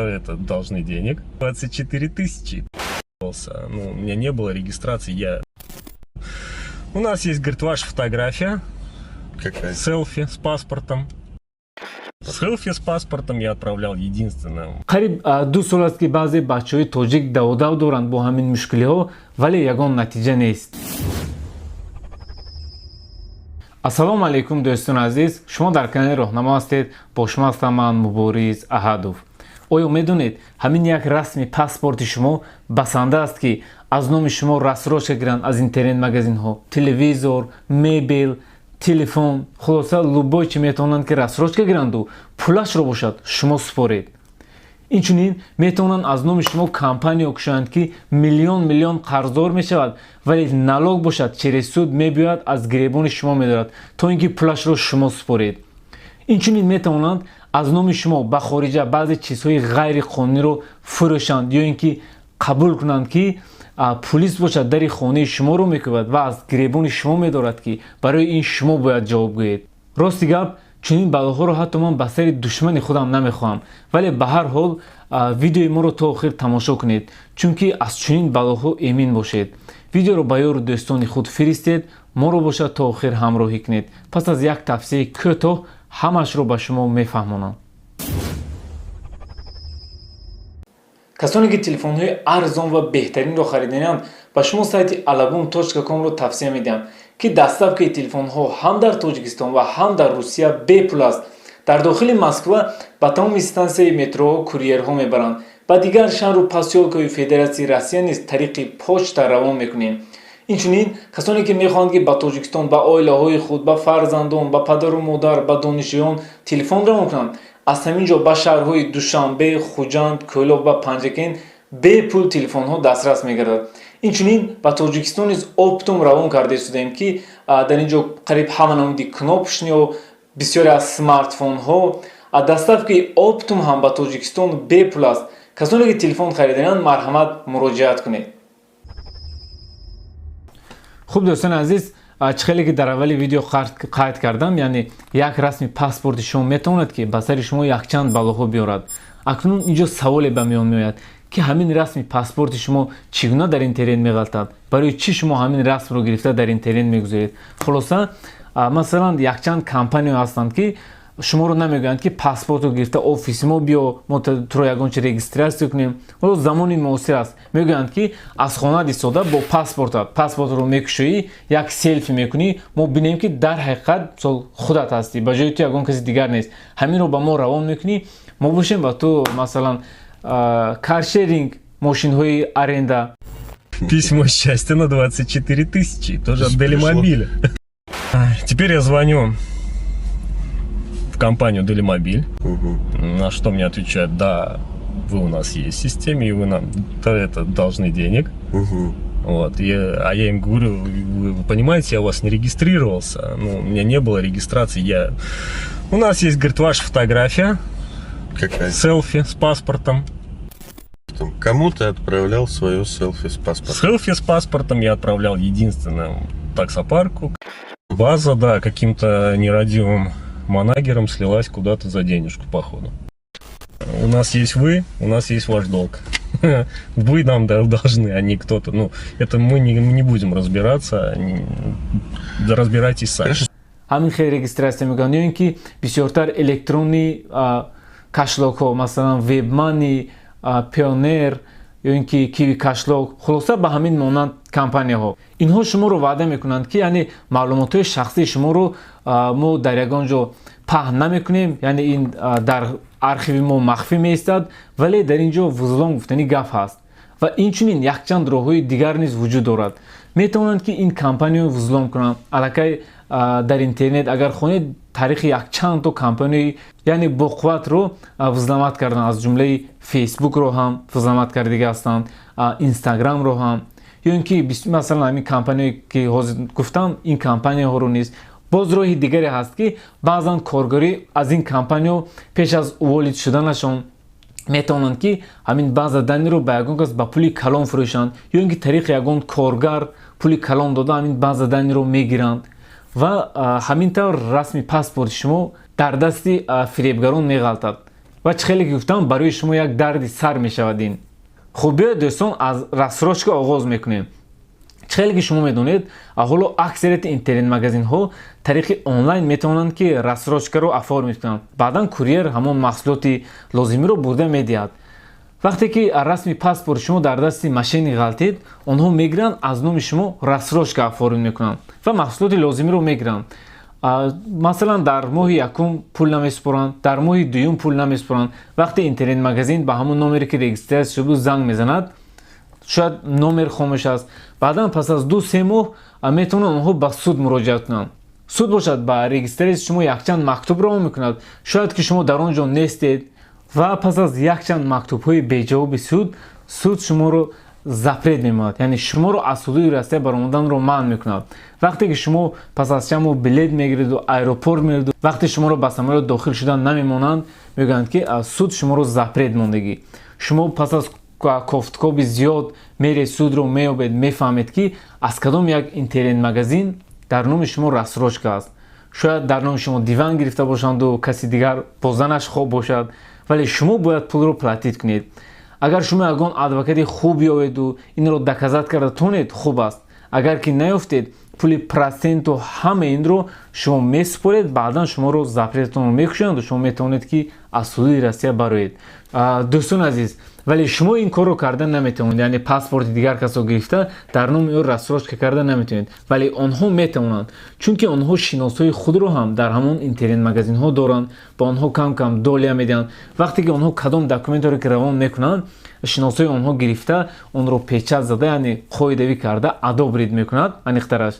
это должны денег. 24 тысячи. Ну, у меня не было регистрации, я... У нас есть, говорит, ваша фотография. Какая? Селфи с паспортом. Селфи с паспортом я отправлял единственное. Қариб 2 сол аст, ки баъзе бачаҳои тоҷик даводав доранд бо ҳамин мушкилиҳо, вале ягон натиҷа нест. Ассалому алайкум, дӯстони азиз, шумо дар канали Роҳнамо ҳастед, бо шумо ҳастам ман, Мубориз Аҳадов. Оё медонед, ҳамин як расми паспорти шумо басанда аст, ки аз номи шумо рассрочка гиранд аз интернет-магазинҳо? Телевизор, мебел, телефон, хулоса, любой чи метавонанд, ки рассрочка гиранду пулашро бошад шумо супоред. Инчунин метавонанд аз номи шумо компания кушоянд, ки миллион миллион қарздор мешавад, вале налог бошад через суд мебиёяд, аз гиребони шумо медорад, то ин ки пулашро шумо супоред. Инчунин метавонанд аз номи шумо ба хориҷа баъзе чизҳои ғайриқонуниро фурӯшанд ё ин ки қабул кунанд, ки пулис бошад дари хонаи шуморо мекӯбад ва аз гиребони шумо медорад, ки барои ин шумо бояд ҷавоб гӯед. Рости гап, чунин балоҳоро ҳатто ман ба сари душмани худам намехоҳам, вале ба ҳар ҳол видеои моро то охир тамошо кунед, чунки аз чунин балоҳо эмин бошед. Видеоро ба ёру дӯстони худ фиристед, моро бошад то охир ҳамроҳӣ кунед. Пас аз як тавсияи кӯтоҳ ҳамаашро ба шумо мефаҳмонам. Касоне ки телефонҳои арзон ва беҳтаринро хариданианд, ба шумо сайти alabum.com-ро тавсия медиҳам, ки доставкаи телефонҳо ҳам дар Тоҷикистон ва ҳам дар Русия бепул аст. Дар дохили Москва ба тамоми стансияи метроҳо курьерҳо мебаранд. Ба дигар шаҳру посёлкаҳои Федератсияи Россия низ тариқи почта равон мекунем. Инчунин касоне ки мехоҳанд, ки ба Тоҷикистон ба оилаҳои худ, ба фарзандон, ба падару модар, ба донишҷӯён телефон равон кунанд, аз ҳамин ҷо ба шаҳрҳои Душанбе, Хуҷанд, Кӯлоб ва Панҷакент бепул телефонҳо дастрас мегардад. Инчунин ба Тоҷикистон низ оптом равон карда истодаем, ки дар ин ҷо қариб ҳама намуди кнопочныйҳо, бисёре аз смартфонҳо. Доставкаи оптом ҳам ба Тоҷикистон бепул аст. Касоне ки телефон хариданианд, марҳамат, муроҷиат кунед. Хуб, дӯстони азиз, чӣ хеле ки дар аввали видео қайд кардам, яъне як расми паспорти шумо метавонад, ки ба сари шумо якчанд балоҳо биёрад. Акнун инҷо саволе ба миён меояд, ки ҳамин расми паспорти шумо чӣ гуна дар интернет меғалтад? Барои чӣ шумо ҳамин расмро гирифта дар интернет мегузоред? Хулоса, масалан, якчанд компания ҳастанд, ки шуморо намегӯянд, ки паспортро гирифта офиси мо биё, мо туро ягон чи регистрация кунем. Ҳоло замони муосир аст. Мегӯянд, ки аз хона истода бо паспортат паспортро мекушоӣ, як селфи мекунӣ, мо бинем, ки дар ҳақиқат мисол худат ҳастӣ, ба ҷои ту ягон каси дигар нест. Ҳаминро ба мо равон мекунӣ, мо бошем ба ту, масалан, каршеринг, мошинҳои аренда. Письмо счастья на 24 тысячи. Тоже от Делимобиля. Теперь я звоню в компанию Делимобиль. На что мне отвечают: да, вы у нас есть в системе, и вы нам это должны денег. Вот. А я им говорю: вы понимаете, я у вас не регистрировался, ну, у меня не было регистрации, я... У нас есть, говорит, ваша фотография. Какая? Селфи с паспортом. Кому ты отправлял свое селфи с паспортом? Селфи с паспортом я отправлял единственному таксопарку. База, да, каким-то нерадивым манагером слилась куда-то за денежку, походу. У нас есть вы, у нас есть ваш долг. Вы нам должны, а не кто-то. Ну, это мы не будем разбираться, да, разбирайтесь сами. Ҳамин хел регистрация мекунанд ё ин ки бисёртар электронный кошелёкҳо, масалан, Вебмани, Пионер ё ин ки Киви кошелёк, хулоса, ба ҳамин монанд компанияҳо. Инҳо шуморо ваъда мекунанд, ки яъне маълумотҳои шахсии шуморо мо дар ягон ҷо паҳн намекунем, яъне ин дар архиви мо махфӣ меистад, вале дар ин ҷо взлом гуфтани гап ҳаст. Ва инчунин якчанд роҳҳои дигар низ вуҷуд дорад. Метавонанд, ки ин компанияро взлом кунанд. Аллакай дар интернет агар хонед, таърихи якчандто компанияи, яъне боқувватро взломать карданд, аз ҷумлаи Фейсбукро ҳам взломать кардига ҳастанд, Инстаграмро ҳам, ё ин ки масалан ҳамин компания, ки ҳозир гуфтам, ин компанияҳоро низ. Боз роҳи дигаре ҳаст, ки баъзан коргарӣ аз ин компанияҳо пеш аз уволить шуданашон метавонанд, ки ҳамин база данныйро ба ягон кас ба пули калон фурӯшанд, ё ин ки тариқи ягон коргар пули калон дода ҳамин база данныйро мегиранд ва ҳамин тавр расми паспорти шумо дар дасти фиребгарон меғалтад. Ва чӣ хеле ки гуфтам, барои шумо як дарди сар мешавад ин. Хуб, биёед, дӯстон, аз рассрочка оғоз мекунем. Чӣ хеле ки шумо медонед, ҳоло аксарияти интернет-магазинҳо тариқи онлайн метавонанд, ки рассрочкаро оформить кунанд. Баъдан курьер ҳамон маҳсулоти лозимиро бурда медиҳад. Вақте ки расми паспорт шумо дар дасти мошенник ғалтид, онҳо мегиранд, аз номи шумо рассрочка оформить мекунанд ва маҳсулоти лозимиро мегиранд. Масалан, дар моҳи якум пул намесупоранд, дар моҳи дуюм пул намесупоранд. Вақте интернет-магазин ба ҳамон номере, ки регистрация шуда буд, занг мезанад, шояд номер хомӯш аст. Баъдан пас аз 2-3 моҳ метавонанд онҳо ба суд муроҷиат кунанд. Суд бошад, ба регистрацияи шумо якчанд мактуб равон мекунад. Шояд ки шумо дар он ҷо нестед. Ва пас аз якчанд мактубҳои беҷавоби суд, суд шуморо запрет мемонад, яъне шуморо аз ҳудуди Россия баромаданро манъ мекунад. Вақте ки шумо пас аз чанд моҳ билет мегиреду аэропорт мереду, вақте шуморо ба самолёт дохил шудан намемонанд, мегӯянд, ки суд шуморо запрет мондагӣ. Шумо пас аз кофткоби зиёд меред, судро меёбед, мефаҳмед, ки аз кадом як интернет-магазин дар номи шумо рассрочка аст. Шояд дар номи шумо диван гирифта бошанду каси дигар бо занаш хоб бошад, вале шумо бояд пулро платить кунед. Агар шумо ягон адвокати хуб ёбеду инро доказать карда тонед, хуб аст. Агар ки наёфтед, пули проценту ҳама инро шумо месупоред. Баъдан шуморо запретатонро мекушоянду шумо метавонед, ки аз ҳудуди Россия бароед. Дӯстони азиз, вале шумо ин корро карда наметавонед, яъне паспорти дигар касро гирифта, дар номи ӯ рассрочка карда наметавонед. Вале онҳо метавонанд, чунки онҳо шиносҳои худро ҳам дар ҳамон интернет-магазинҳо доранд, ба онҳо кам кам доля медиҳанд. Вақте ки онҳо кадом документро ки равон мекунанд, шиносҳои онҳо гирифта, онро печать зада, яъне қоидавӣ карда, одобрить мекунад аниқтараш,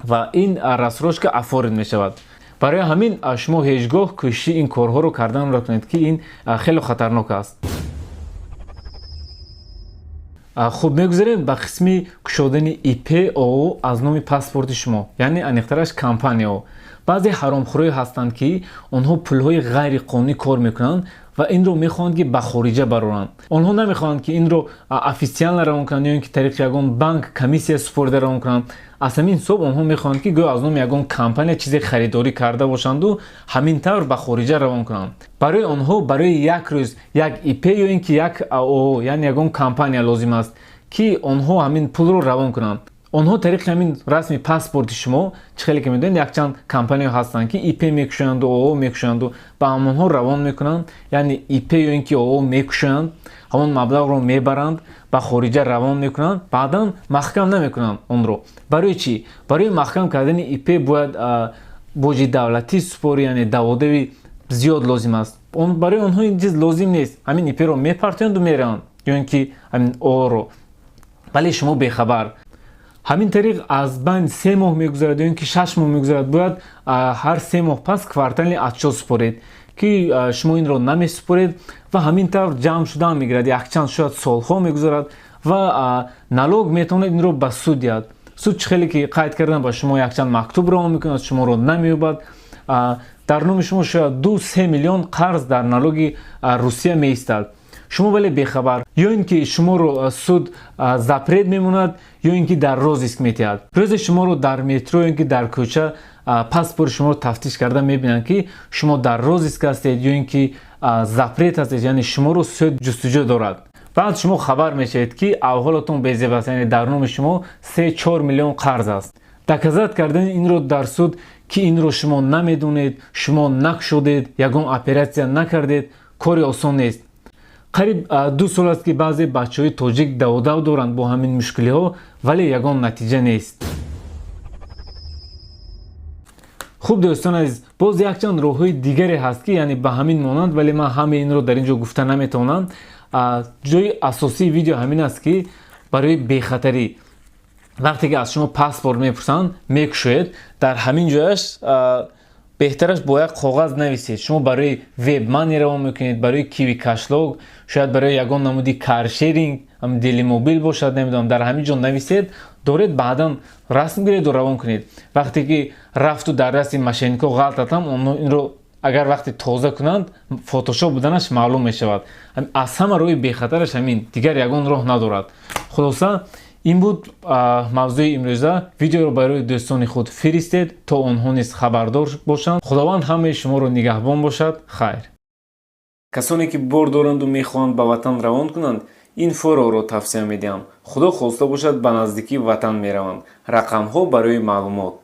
ва ин рассрочка оформить мешавад. Барои ҳамин шумо ҳеҷ гоҳ кӯшиши ин корҳоро карданро кунед, ки ин хеле хатарнок аст. Хуб, мегузарем ба қисми кушодани ИП, ООО аз номи паспорти шумо, яъне аниқтараш компанияо. Баъзе ҳаромхӯрое ҳастанд, ки онҳо пулҳои ғайриқонунӣ кор мекунанд ва инро мехоҳанд, ки ба хориҷа бароранд. Онҳо намехоҳанд, ки инро официально равон кунанд ё ин ки тариқи ягон банк комиссия супорида равон кунанд. Аз ҳамин ҳисоб онҳо мехоҳанд, ки гӯё аз номи ягон компания чизе харидорӣ карда бошанду ҳамин тавр ба хориҷа равон кунанд. Барои онҳо барои як рӯз як ИП ё ин ки як ООО, яъне ягон компания лозим аст, ки онҳо ҳамин пулро равон кунанд. Онҳо тариқи ҳамин расми паспорти шумо, чӣ хеле ки медонед, якчанд компания ҳастанд, ки ИП мекушоянду ООО мекушоянду ба ҳамонҳо равон мекунанд, яъне ИП ё ин ки ООО мекушоянд, ҳамон маблағро мебаранд, ба хориҷа равон мекунанд, баъдан маҳкам намекунанд онро. Барои чӣ? Барои маҳкам кардани ИП бояд боҷи давлатӣ супорӣ, яъне даводави зиёд лозим аст. Барои онҳо ин чиз лозим нест. Ҳамин ИП-ро мепартоянду мераванд ё ин ки ҳамин ООО-ро, вале шумо бехабар. Ҳамин тариқ аз байни 3 моҳ мегузарад ё ин ки 6 моҳ мегузарад. Бояд ҳар 3 моҳ пас квартальный отчёт супоред, ки шумо инро намесупоред, ва ҳамин тавр ҷамъ шудан мегирад. Якчанд шояд солҳо мегузарад ва налог метавонад инро ба суд диҳад. Суд, чӣ хеле ки қайд кардан, ба шумо якчанд мактуб равон мекунад, шуморо намеёбад. Дар номи шумо шояд 2-3 миллион қарз дар налоги Русия меистад, шумо вале бехабар. Ё ин ки шуморо суд запрет мемонад, ё ин ки дар розыск метиҳад. Рӯзе шуморо дар метро ё ин ки дар кӯча паспорти шуморо тафтиш карда мебинанд, ки шумо дар розыск ҳастед ё ин ки запрет ҳастед, яъне шуморо суд ҷустуҷӯ дорад. Баъд шумо хабар мешавед, ки авҳолатон безеб аст, яъне дар номи шумо 3-4 миллион қарз аст. Доказать кардани инро дар суд, ки инро шумо намедонед, шумо накушодед, ягон оператсия накардед, кори осон нест. Қариб 2 сол аст, ки баъзе бачаҳои тоҷик даводав доранд бо ҳамин мушкилиҳо, вале ягон натиҷа нест. Хуб, дӯстон азиз, боз якчанд роҳҳои дигаре ҳаст, ки яъне ба ҳамин монанд, вале ман ҳамаи инро дар ин ҷо гуфта наметавонам. Ҷои асосии видео ҳамин аст, ки барои бехатарӣ, вақте ки аз шумо паспорт мепурсанд, мекушоед, дар ҳамин ҷояш беҳтараш бо як коғаз нависед. Шумо барои WebMoney равон мекунед, барои Киви кошелёк, шояд барои ягон намуди каршеринг, Делимобил бошад, намедонам, дар ҳамин ҷо нависед, доред, баъдан расм гиреду равон кунед. Вақте ки рафту дар дасти мошенникҳо ғалтатам, онҳо инро агар вақте тоза кунанд, фотошоп буданаш маълум мешавад. Аз ҳама роҳи бехатараш ҳамин, дигар ягон роҳ надорад. Хулоса, ин буд мавзӯи имрӯза. Видеоро барои дӯстони худ фиристед, то онҳо низ хабардор бошанд. Худованд ҳамаи шуморо нигаҳбон бошад. Хайр. Касоне ки бор доранду мехоҳанд ба ватан равон кунанд, ин фороро тавсия медиҳам. Худо хоста бошад, ба наздикӣ ватан мераванд. Рақамҳо барои маълумот.